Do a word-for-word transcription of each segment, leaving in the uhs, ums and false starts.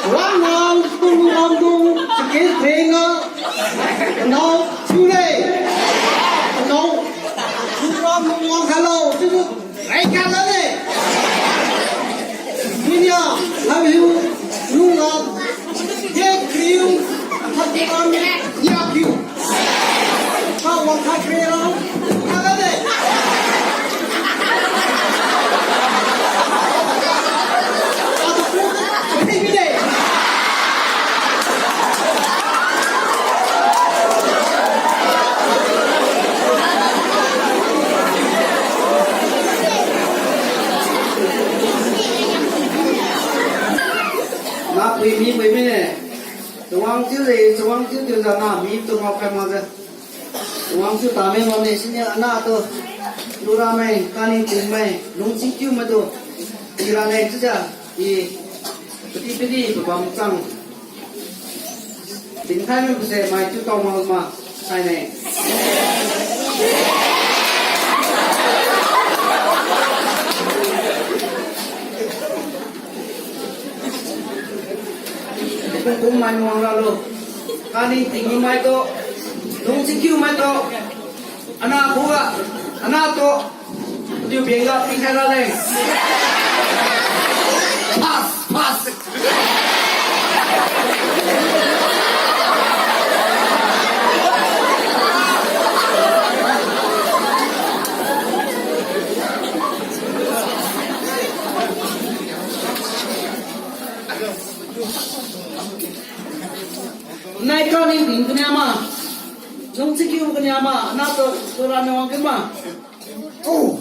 Wang nang tung ram dung, sikit renga, nau, sule. Nau, tung ram dung wang kalo, situ, rengka lane. Minia, love you, nunga, ye kriu, hati kami, ya kriu. Napui mipui mine. Chawang chiu le, chawang chiu chiujiu na mi tu ngao khai makjiu. Chawang chiu tame wang ne siniu anah tu. Lura mai, kani ting mai, lungching kiu mai tu. Ira ne chiujiu, i, pati pati, pabam chang. Tingkhai mi puse mai chiu tao ma ma, sai ne. Kung kung mai nuang ralo. Kani tingmi mai tu. Lungching kiu mai tu. Anah khuga. Anah tu. Tiu biangga pikhai raleng. Pass, pass. Nai kani ting kania ma. Lungching kiu kania ma. Anah tu, tu ra nuang kania ma. Oh.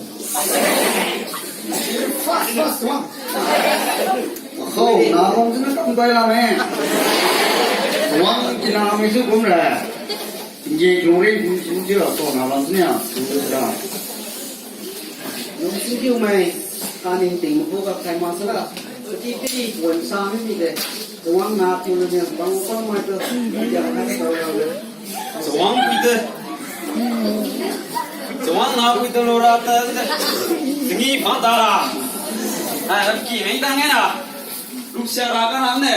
Fast, fast, wang. Khao, na wang jina kam dai la me. Wang kina me su kum re. Nge lungre kum su jira so na wang jina. Su jira. Lungching kiu mai, kaning ting mabu ga khai ma sala. Pati pati wan sa mi mi de. Wang na kiu le ne, wang wang mai tu. Ya, na sa wang le. Chawang pui te. Chawang na pui te lo ra ta te. Tingi phang ta ra. Ai, lam ki meng tang ngai na. Luksia ra ka nam ne.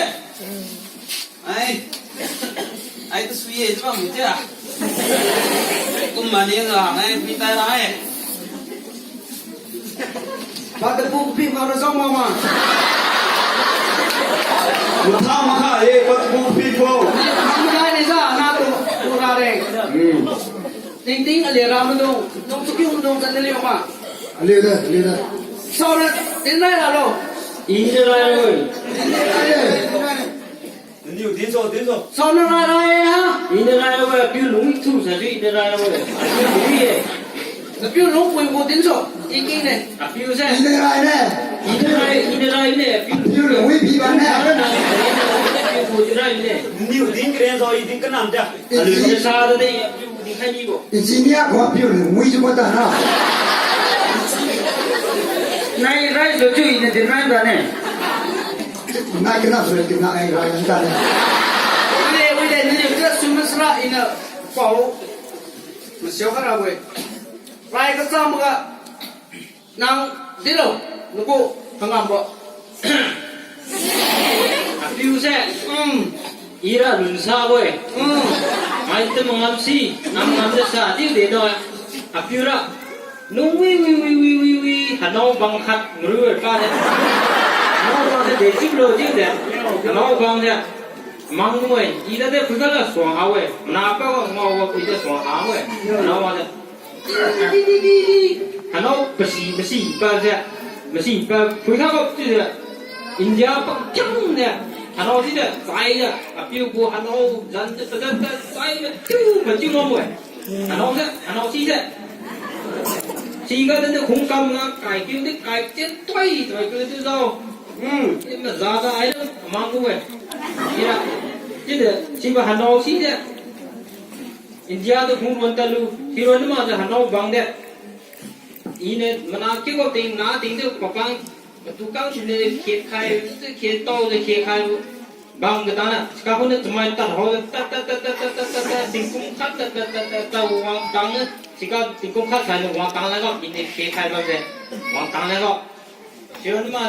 Ai. Ai, tu sui ye, tu bang mu tia. Kum mani na, ai, pui tai ra ai. Patapu pi ma ra zong ma ma. Matha makha ye, patapu pi ko. Matha ni za, na tu, tu ra re. Hmm. Ting ting ale ra ma dong, dong tu kiu dong kan le ma. Ale da, ale da. Sao ra, din rai ra lo. Inde rai oi. Din rai le. Niu din so, din so. Sao na rai rai ha? Inde rai oi, piu lung tu sa ji, inde rai oi. Piu ye. Na piu lung pui mo din so, ting ting ne. A piu se. Inde rai ne. Inde rai, inde rai ne, piu. Piu lung wi pi ba ne. Piu rai ne. Niu din kren so, i din kanam ja. Aliu ni sa da dei, piu din khai ni bo. Engineer ko piu lung wi ju ko ta na. Nai rai so ju i ne din rai da ne. Nai kena sura kena ai rai nang tane. Wide, wide, nini kena sumsra ina pao. Masiu kara we. Rai kacham ga. Nang dilo, nuku, hangam bo. Apiu se, um. Ira lunsa we. Um. Mai te mangam si, nang ngam de sa, tiu de do. Apiu ra. Nung wi wi wi wi wi wi, hanao bang khat mru e pa de. Hanao bang de de chiu lo chiu de. Hanao bang de. Mang nung e, i da de pui kala suang ha we. Mana pa ko ngao wa pui de suang ha we. Hanao bang de. Hanao pasi pasi pa de. Masi pa pui kha ko chiu de. India pa kiang de. Hanao si de, sai de. Apiu gu hanao zan de pa de sai de. Tiu pa chiu ngao we. Hanao se, hanao si se. Siga de khung kam nga kai kiu de kai chen toi toi kiu de zao. Hmm, i maza da ai mang ku we. Ira. Chide, siba hanao si de. India de khung ron talu, si ron ma de hanao bang de. Ine mana kiu ko ting na ting de papang. Matu kang sine khet khai, khet tao de khet khai. Bang katang na, sika khun de chamai tan ho de, ta, ta, ta, tingkum khat, ta, ta, ta, ta, ta, wang tang na, sika tingkum khat sai na wang tang la ko, ine khet khai bam de, wang tang la ko. Siron ma,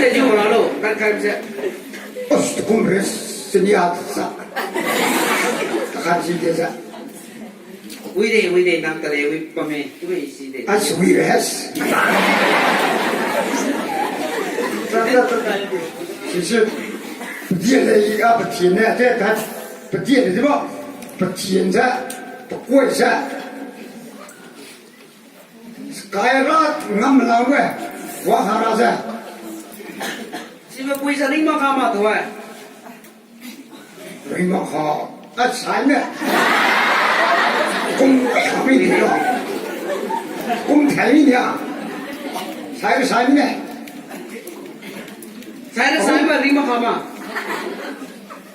de jiu ralo, kan khai se. Us, kum res, sinia sa. Takhan si de sa. Wi de, wi de, nang tale wi pame, wi si de. As wi res. Sisi, padia le i ga patien ne, te ta, padia le di ba, patien sa, pakoi sa. Sky ra ngam la we, wa ha ra sa. Sibo pui sa ring ma kha ma tu we. Ring ma kha, a sai ne. Kum kami ni lo. Kum thai ni ya. Sai sai ne. Sai na sai ma ring ma kha ma.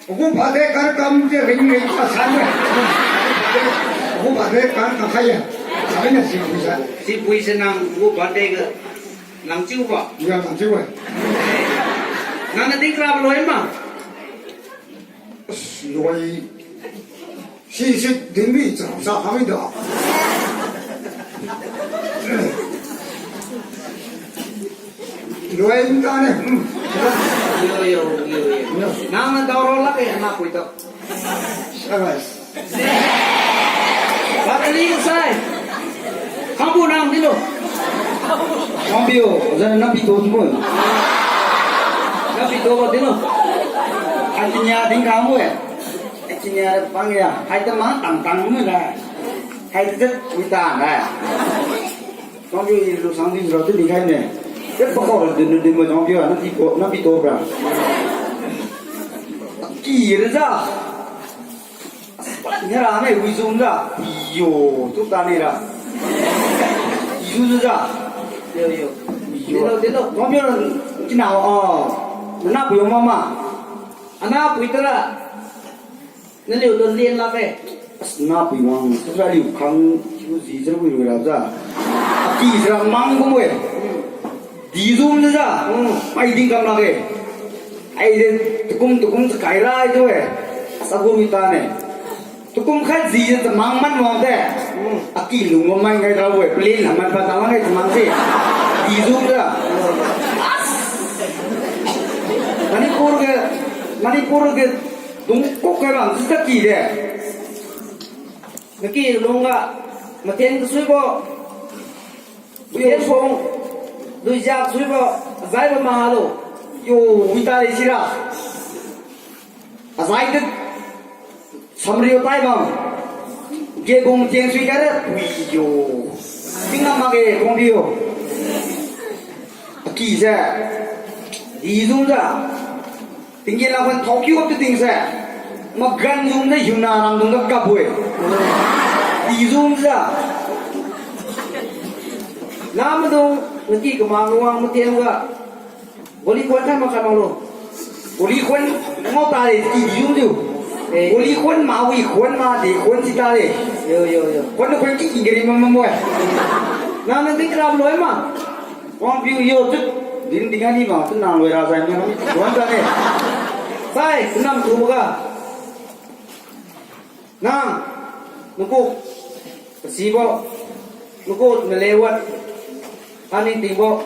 Agu bade kar kam je ring ring pa sai ne. Agu bade kar kam khai ya. Sai ne si pui sa. Si pui sa nang agu bade ga nang chiu ba. Ya nang chiu ba. Nang na ding kra ba loi ma. As, loi. Si, si, dingbi chang sa kami da. Loi ta ne. Hmm. Yo, yo, yo, yo. Yo. Nang na daoro lak e, na pui to. Sagas. Bakali sai. Kambu nang dilo. Kambu, zan na pi to mo. Na pi to dilo. Akinya ding kamu e. Akinya pang ya. Hai ta ma tang tang mo da. Hai ta wi ta da. Changpiu i lusang din ra tu dinkhai ne. Te pakao ra din din mo Changpiu a, na pi ko, na pi to bra. Ki ra ja. Ni ra ne wi zung ja. Yo, tu ta ni ra. Yu ja. Yo, yo. Yo. Dilo, dilo. Changpiu kina o. Na pui yo mama. Ana pui tara. Naliu lo lien lak e. Napui wang sira liu khang chiu ji sira wi wi ra ja. Aki sira mang kum we. Di zum ja. Mai ding kam lak e. Ai de tukum tukum sa kai ra ai tu e. Sa gu wi ta ne. Tukum khat ji ja chamang man wang de. Aki lung wang man kai ra we. Plane la man pa ta lang e chamang si. Di zum ja. Manipur ke, Manipur ke dung kok kai bang si ta ki de. Naki lungga, mathen kasuibo, mathen phung, luijak suibo, azaibo mahalo. Yo, wita le sira. Azai de, samrio tai bang. Ge bung mathen sui kare, wi yo. Sing ngam makge, kong di yo. Aki se, di zum ja. Tinggen lam khon thao kiu tu ting se. Magan dung de hiuna ram dung ga kap we. Di zum ja. Lam dung, naki kamang wang mathen ga. Goli khon khan ma khan ma lo. Goli khon ngao ta le ki di zum diu. Eh. Goli khon ma wi khon ma de khon si ta le. Yo, yo, yo. Khon khon ki ki gari ma ma mo e. Nang nang di kram lo e ma. Wang piu yo tu, din ding ani ma, tu nang wera sai ni, wang ta ni. Sai, tu nam tu ga. Nang, nuku, sibo, nuku, nalewat, ani tingbo,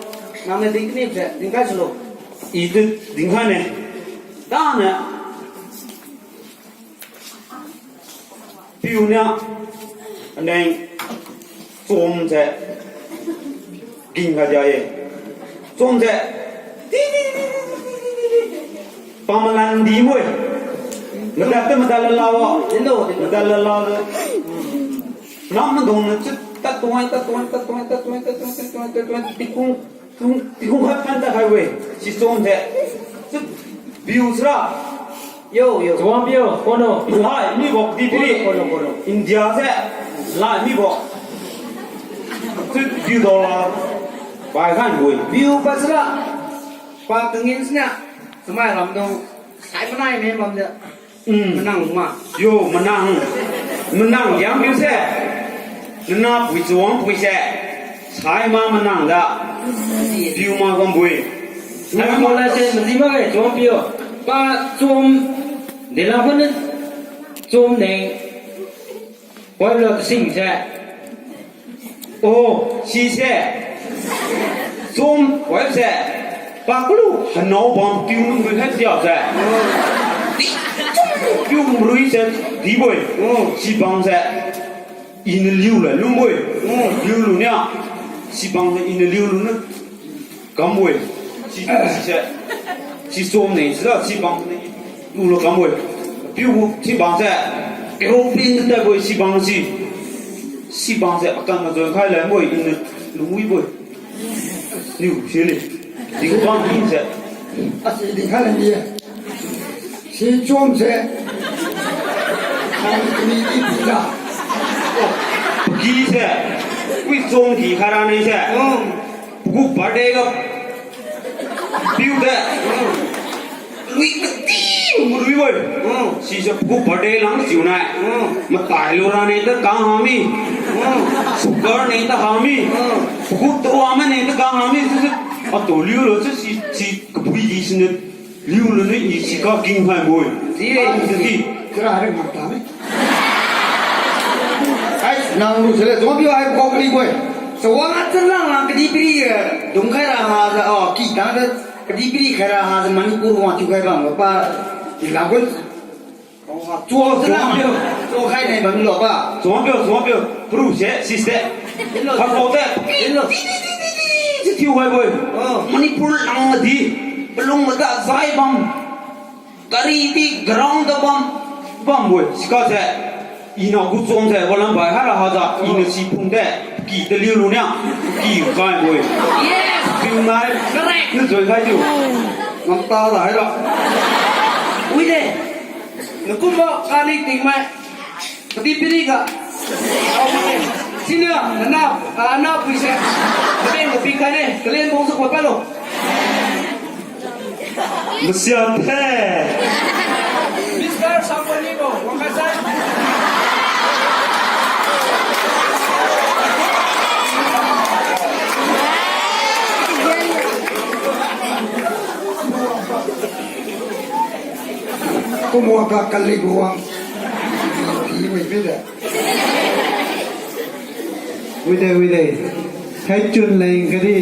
nang na ding ni se, ding kai sulo. I tu ding ha ne, da ne. Piu nia, aneng, chom se, ging ga jai ye. Chom se, pamalan di mo e. Madat te madat lala wa. Madat lala de. Nam madung na chut, tat tuai, tat tuai, tat tuai, tat tuai, tat tuai, tat tuai, tat tuai, tikung. Tung, tingkung khat kan ta khai we, si chom se. Chut, view sira. Yo, yo. Chawang piu, kono. Lai, mi bok di piri. Kono, kono, kono. India se, lai, mi bok. Chut, view dollar. Pai khan we. View pa sira. Pa kangin sina. Samai ram dong. Sai manai me bam de. Mm. Manang ma. Yo, manang. Manang yang piu se. Nana pui chawang pui se. Sai ma manang da. Piu ma gam bui. Nana mo la se, maji ma gai chawang piu. Pa chom. De la khon chom ne. Wai lo sing se. Oh, si se. Chom, wai se. Pakulu, hanao bang tiu nung rui hai sia se. Tiu nung rui se, di boi. Oh, si bang se. Ina liu la, lung boi. Oh, liu lu nia. Si bang se, ina liu lu na. Kam we. Si, si se. Si chom ne, si da, si bang ne. Lu lo kam we. Piu si bang se. Kero pin de bo si bang si. Si bang se, akan ma zon khai la bo, ina lu wi bo. Niu, si le. Di ko bang pin se. Asi di khai la ni. Si chom se. Khai ni di pin da. Ki se. Wi chom ki khai ra ni se. Oh. Pagu birthday ga piu de. Lui kati marui woi. Sise pagu birthday lang jiu nai. Matai lu ra ne ta kang ha mi. Sugar ne ta ha mi. Pagu tawa ma ne ta kang ha mi. Sise atu liu lo si, si, si kapui di sine. Liu luni i si ka king hai boi. Di. Ai, di. Kira hai ngam ta mi. Ai, nang lu sele, zong piu ai kok ni boi. Sawang a zeng lang lang kadihpiri, eh, dung khai ra ha za, oh, ki tang de, kadihpiri khai ra ha za Manipur wang thiu khai bang, pa, di lang kun. Chuo se na piu, chuo khai nei bam lo pa. Chuo piu, chuo piu, pru se, si se. Hello. Hello. Si thiu khai boi. Oh. Manipur lang di, palung mada zai bam. Gari di ground da bam, bam boi. Sika se, ina gu chuo se, walam bai ha ra ha za, ina si phung de, ki de liu lu nia, ki kai boi. Yes. Piu nai. Correct. Ni zoi khai tiu. Ngam ta la hai ra. Ui de. Nakumbo kani tingmai. Kadihpiri ga. Sina, nana, ah, nana pui se. Kadeng kapi kane, kalen bong se khuat palo. Masiam the. Mister Sangwani bo, wangkasai. Kumo ga kali gu wang. I mi mi de. Wide, wide. Haichun leng kadi.